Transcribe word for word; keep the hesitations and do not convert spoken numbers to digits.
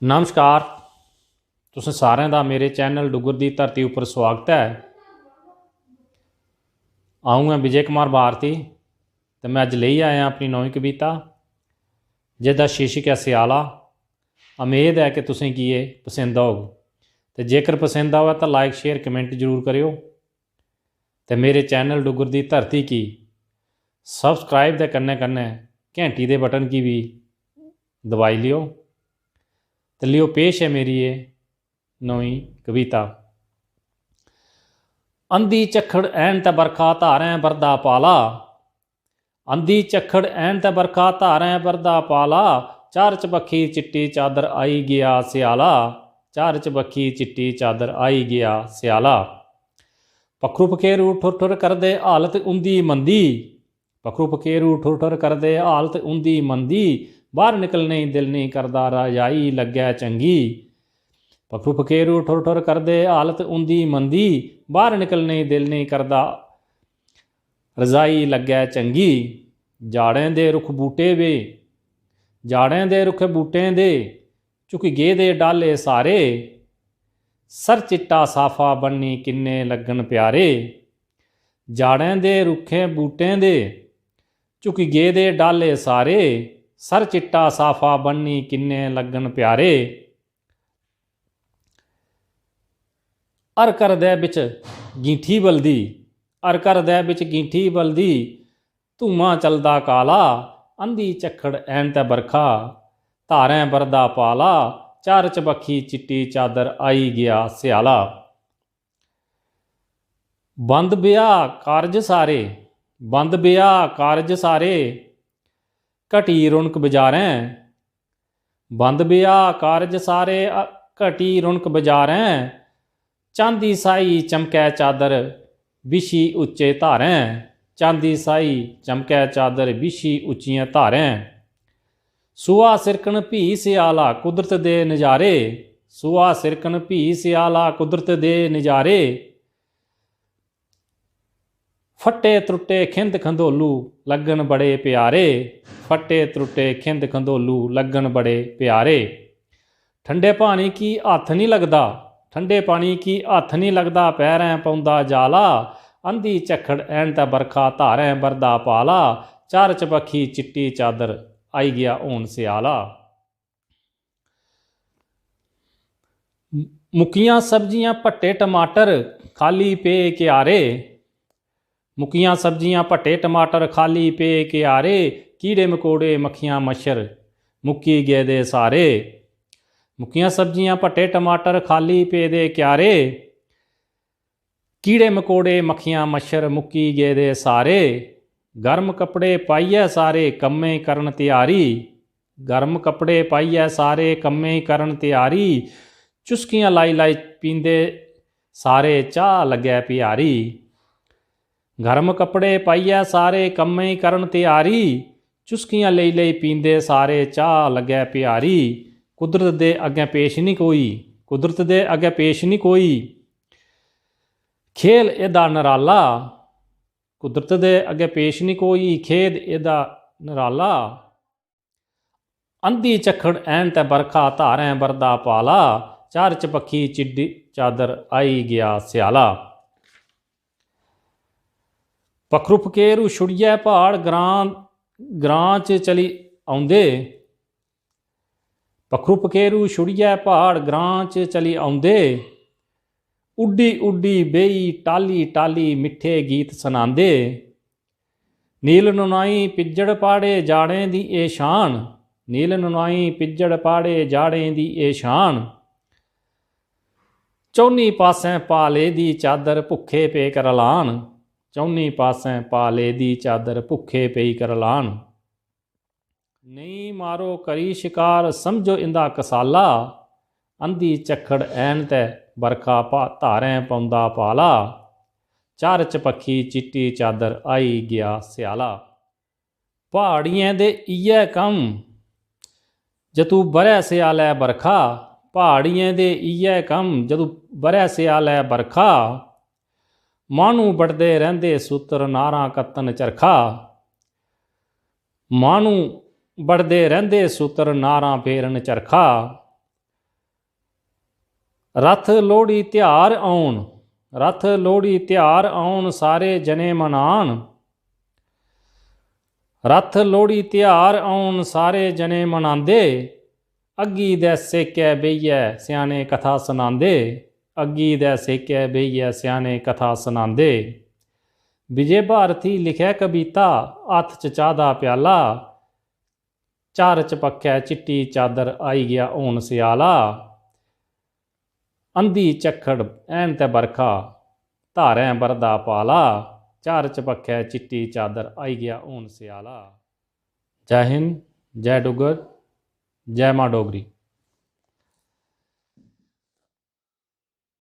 नमस्कार, तुसें सारें दा मेरे चैनल डुग्गर दी धरती उप्पर सुआगत ऐ। अ'ऊं ऐ विजय कुमार भारती ते में अज्ज लेई आया अपनी नमीं कविता, जेह्दा शीर्षक ऐ स्याला। उम्मीद ऐ कि तुसें गी एह् पसंद औग, ते जेकर पसंद आवै तां like, share, comment जरूर करेओ। ते मेरे चैनल डुग्गर दी धरती गी subscribe दे कन्नै कन्नै घैंटी दे बटन गी बी दबाई लेओ। ते लियो, पेश ऐ मेरी एह् नमीं कविता। अंधी झक्खड़ ऐन ते बरखा, धारें बरदा पाला। अंधी झक्खड़ ऐन ते बरखा, धारें बरदा पाला। चार चबक्खी चिट्टी चादर, आई गेआ स्याला। चार चबक्खी चिट्टी चादर, आई गेआ स्याला। पक्खरू पखेरू ठुर ठुर करदे, हालत उं'दी मंदी। पक्खरू पखेरू ठुर ठुर करदे, हालत उं'दी मंदी। बाह्र निकलने गी दिल नेईं करदा, रजाई लग्गै चंगी। पक्खरू पखेरू ठुर ठुर करदे, हालत उं'दी मंदी। बाह्र निकलने गी दिल नेईं करदा, रजाई लग्गै चंगी। जाड़ें दे रुक्ख बूह्टे बे, जाड़ें दे रुक्ख बूह्टें दे झुकी गेदे डाह्ल्ले सारे। सर चिट्टा साफा बन्नी, किन्ने लग्गन प्यारे। जाड़ें दे रुक्खें बूह्टें दे झुकी गेदे डाह्ल्ले सारे। सर चिट्टा साफा बन्नी, किन्ने लग्गन प्यारे। हर घर दे बिच गींठी बलदी, हर घर दे बिच गींठी बलदी, धुआं चलदा काला। अंधी झक्खड़ ऐन ते बरखा, धारें बरदा पाला। चार चबक्खी चिट्टी चादर, आई गेआ स्याला। बंद ब्याह् कारज सारे, बंद ब्याह् कारज सारे, घटी रौनक बजारें। बंद ब्याह् कारज सारे, अ, घटी रौनक बजारें। चांदी साई चमकै चादर, बिछी उच्चे धारें। चांदी साई चमकै चादर, बिछी उच्चियें धारें। सोहा सिरकन भी स्याला, कुदरत दे नजारे। सोहा सिरकन भी स्याला, कुदरत दे नजारे। फट्टे त्रुट्टे खिंद खंदोलू, लग्गन बड़े प्यारे। फट्टे त्रुट्टे खिंद खंदोलू, लग्गन बड़े प्यारे। ठंडे पानी गी हत्थ निं लगदा, ठंडे पानी गी हत्थ निं लगदा, पैरें पौंदा जाला। अंधी झक्खड़ ऐन ते बरखा, धारें बरदा पाला। चार चबक्खी चिट्टी चादर, आई गेआ हून स्याला। मुक्कियां सब्जियां, भट्टे टमाटर, खाल्ली पे क्यारे। मुक्कियां सब्जियां, भट्टे टमाटर, खाल्ली पे क्यारे। कीड़े मकोड़े, मक्खियां मच्छर, मुक्की गेदे सारे। मुक्कियां सब्जियां, भट्टे टमाटर, खाल्ली पेदे क्यारे। कीड़े मकोड़े, मक्खियां मच्छर, मुक्की गेदे सारे। गर्म कपड़े पाइयै, सारे कम्में करन त्यारी। गर्म कपड़े पाइयै, सारे कम्में करन त्यारी। चुस्कियां लाई लाई पींदे, सारे चाह् लग्गै प्यारी। गर्म कपड़े पाइयै, सारे कम्में करन त्यारी। चुस्कियां लेई लेई पींदे, सारे चाह् लग्गै प्यारी। कुदरत दे अग्गें पेश निं कोई, कुदरत दे अग्गें पेश निं कोई, खेल एह्दा नराला। कुदरत दे अग्गें पेश निं कोई, खेद एह्दा नराला। अंधी झक्खड़ ऐन ते बरखा, धारें बरदा पाला। चार चबक्खी चिट्टी चादर, आई गेआ स्याला। पक्खरू पखेरू छुड़ियै प्हाड़, ग्रां, ग्रां च चली औंदे। पक्खरू पखेरू छुड़ियै प्हाड़, ग्रां च चली औंदे। उड्डी उड्डी बेही, टाली टाली मिट्ठे गीत सनांदे। नील नुनाई पिज्जड़ प्हाड़े, जाड़ें दी एह् शान। नील नुनाई पिज्जड़ प्हाड़े, जाड़ें दी एह् शान। चौनी पासैं पाले दी चादर, भुक्खे पे करलान। चौनी पासैं पाले दी चादर, भुक्खे पेई करलान। नेईं मारो करी शकार, समझो इंदा कसाला। अंधी झक्खड़ ऐन ते बरखा, पा-, धारें पौंदा पाला। चार चबक्खी चिट्टी चादर, आई गेआ स्याला। प्हाड़ियें दे इ'यै कम्म, जदूं ब'रै स्यालै बरखा। प्हाड़ियें दे इ'यै कम्म, जदूं ब'रै स्यालै बरखा। माह्नू बड़दे रैंह्दे सूतर, नारां कत्तन चरखा। माह्नू बड़दे रैंह्दे सूतर, नारां फेरन चरखा। रथ लोह्ड़ी ध्यार औन, रथ लोह्ड़ी ध्यार औन, सारे जने मनान। रथ लोह्ड़ी ध्यार औन, सारे जने मनांदे। अग्गी दे सेकै बेहियै स्याने कथा सनांदे। अग्गी दे सेकै बेहियै स्याने कथा सनांदे। विजय भारती लिखै कविता, हत्थ च चाह् दा प्याला। चार चबक्खै चिट्टी चादर, आई गेआ हून स्याला। अंधी झक्खड़, ऐन ते बरखा, धारें बरदा पाला। चार चबक्खै चिट्टी चादर, आई गेआ हून स्याला। जै हिंद, जै डुग्गर, जै मां डोगरी।